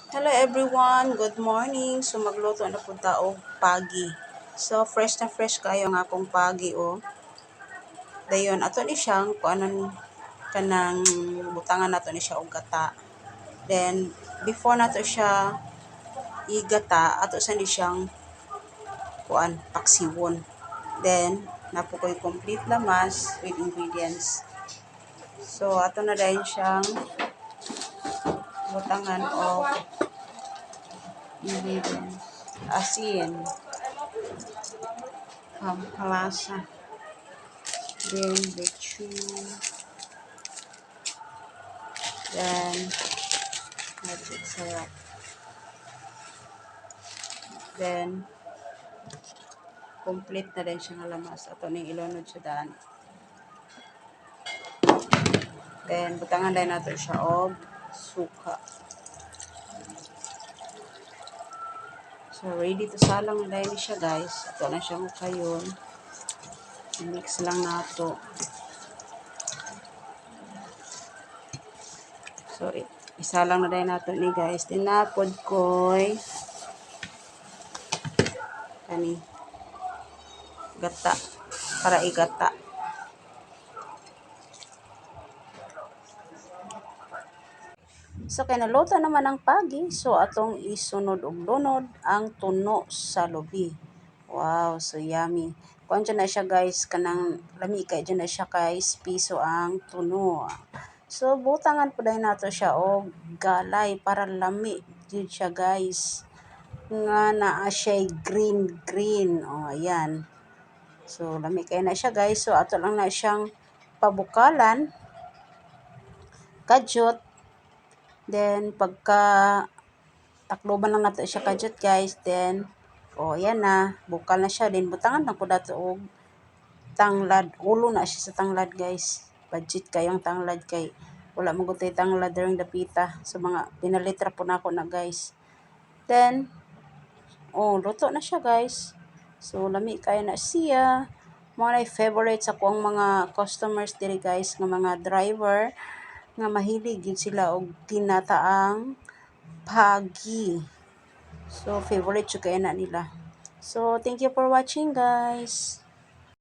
Hello everyone, good morning. So magluto na pud ta og pagi. So fresh na fresh kayo ang akong pagi, oh. Dayon ato ni siyang kuanon, kanang butangan nato ni siya og gata. Then before nato siya igata, ato sa ni siyang kuan, paksiwon. Then naa po koy complete lamas with ingredients. So ato na dayon siyang butangan og ingredients. Asin, pampalasa, then lechon, then Magic sarap. Then complete na din siya nga lamas. Ato ning ilunod siya daan. Then butangan din nato siya og suka. So ready to salang na dahil siya, guys. Ato na siyang ukayon. Mix lang nato. So isalang na dahil nato ni, guys. Tinapod koy kani gata para igata. So kay naluto naman ang pagi, so atong isunod og lunod ang tuno sa lubi. Wow, so yummy. Kuan dyan na siya, guys, kanang lami kay dyan na siya kay piso ang tuno. So butangan po dahil nato siya og galay para lami jud siya, guys. Nga naa siya green green. Oh, ayan. So lami kay na siya, guys. So ato lang na siyang pabukalan kadyot. Then pagka takloban lang nato siya kadyot, guys, then oh, ayan na, bukal na siya. Then butangan lang po dato og tanglad, ulo na siya sa tanglad, guys. Budget kayong tanglad kay wala man gud tanglad during dapita. So mga pinalitra po nako na, guys. Then oh, luto na siya, guys. So lami kayo na siya. Mao na favorite sa kuang mga customers diri, guys, nga mga driver nga mahilig gyud sila og ginataang pagi. So favorite jud kaayo na nila. So thank you for watching, guys.